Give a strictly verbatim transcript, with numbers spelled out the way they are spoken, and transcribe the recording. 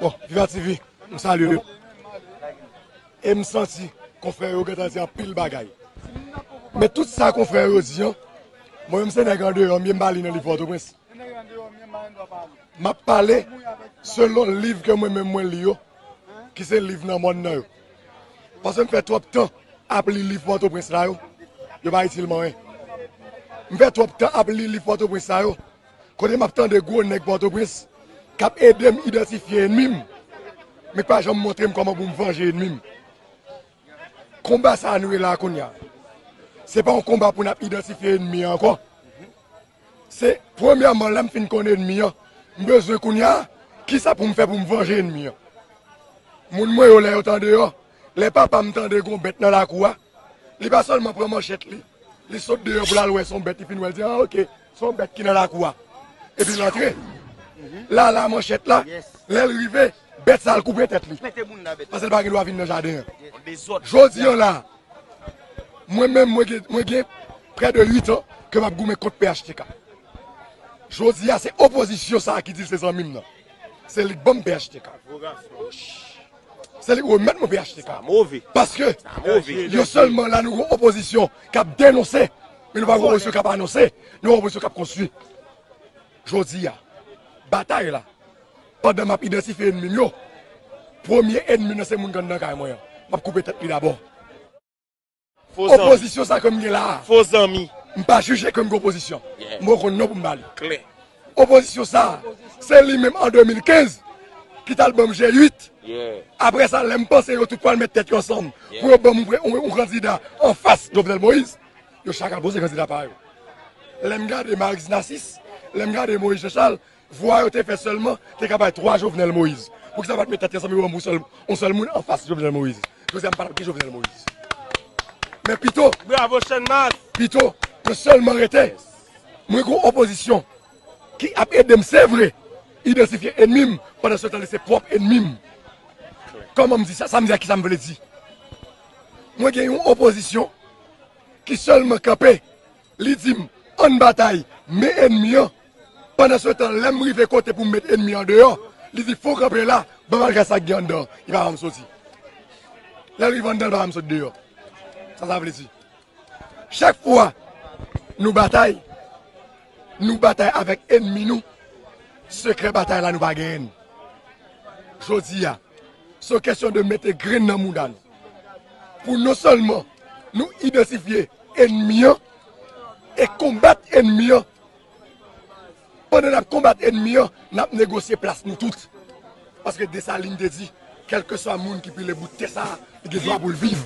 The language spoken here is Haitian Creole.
Bon, Viva T V, m salye nou. E m santi konfrè yo gentan di anpil bagay. Men tout sa konfrè yo di an, mwen menm se nèg andeyò m ye, m pa li nan liv Pòtoprens. M ap pale selon liv ke mwen menm mwen li yo, ki se liv nan mòn nan yo. Paske m fè twòp tan ap li liv Pòtoprens la yo, yo pa itil m anyen. M fè twòp tan ap li liv Pòtoprens la yo, kote m ap tande gwo nèg Pòtoprens k ap ede m idantifye ènmi m, men k pa janm montre m kòman pou m vanje ènmi m. Konba sa a nou ye la a kounye a, se pa yon konba pou n ap idantifye ènmi an ankò. Se premyèman, lè m fin konn ènmi an, m bezwen kounye a, kisa pou m fè pou m vanje ènmi an. Moun mwen yo, lè yo t andeyò, lè papa m tande gon bèt nan lakou a, li pa sèlman pran manchèt li, li sot deyò pou l al wè se yon bèt, li fin wè l di, ah, ok, se yon bèt ki nan lakou a. Epi l antre. La, la, manchèt la, lè l rive, bèt sa a l koupe tèt li. Paske l pa gen dwa vin nan jaden an. Jodi an la, mwen menm, mwen gen, mwen gen prè de uit an ke m ap goumen kont P H T K. Jodi a, se opozisyon sa a ki di l se zanmi m nan. Se li k ban m P H T K. Se li k remèt mwen P H T K. Paske yo sèlman la, nou gen opozisyon k ap denonse, men nou pa gen opozisyon k ap anonse, nou gen opozisyon k ap konstwi. Jodi a, batay la, pandan m ap idantifye ènmi m yo, premye ènmi m nan se moun k anndan kay mwen an. M ap koupe tèt li dabò. Opozisyon sa ke m gen la a, m pa jije ke m gen opozisyon. M rekonn non pou m ba li. Opozisyon sa a, se li menm an de mil kenz ki t al ban m G uit. Apre sa, lè m panse yo tout pral met tèt yo ansanm pou yo ban m yon, yon, yon kandida anfas Jovenel Moïse, yo chak al poze kandida pa yo. Lè m gade Maryse Narcisse, lè m gade Moïse Jean Charles, vwa yo te fè sèlman te ka bay twa Jovenel Moïse. Poukisa yo pa t met tèt yo ansanm, yo ban m yon sèl, yon sèl moun anfas Jovenel Moïse? Jodi a, m pa t ap gen Jovenel Moïse. Men pito, Bravo, Channmas! Pito, mwen sèlman rete. Mwen gen yon opozisyon ki ap ede m, se vre, idantifye ènmi m, pandan se tan, li se pwòp ènmi m. Kòman m di sa? Sa m di a, kisa m vle di? Mwen gen yon opozisyon ki sèlman kanpe, li di m, ann batay, men ènmi an. Pandan se tan, lè m rive kote pou m met ènmi an deyò, li di, fò w kanpe la, ban m al gade sa k gen anndan an. Li pa ban m soti. Lè l rive anndan, li pa ban m sot deyò. Sa sa vle di? Chak fwa nou batay, nou batay avèk ènmi nou, sekrè batay la nou pa genyen l. Jodi a, se yon kesyon de mete grenn nan mouda nou. Pou non sèlman nou idantifye ènmi an e konbat ènmi an, pandan n ap konbat ènmi an, n ap negosye plas nou tout. Paske Desalin te di, kèlkeswa moun ki pile bout tè sa a, li gen dwa pou l viv.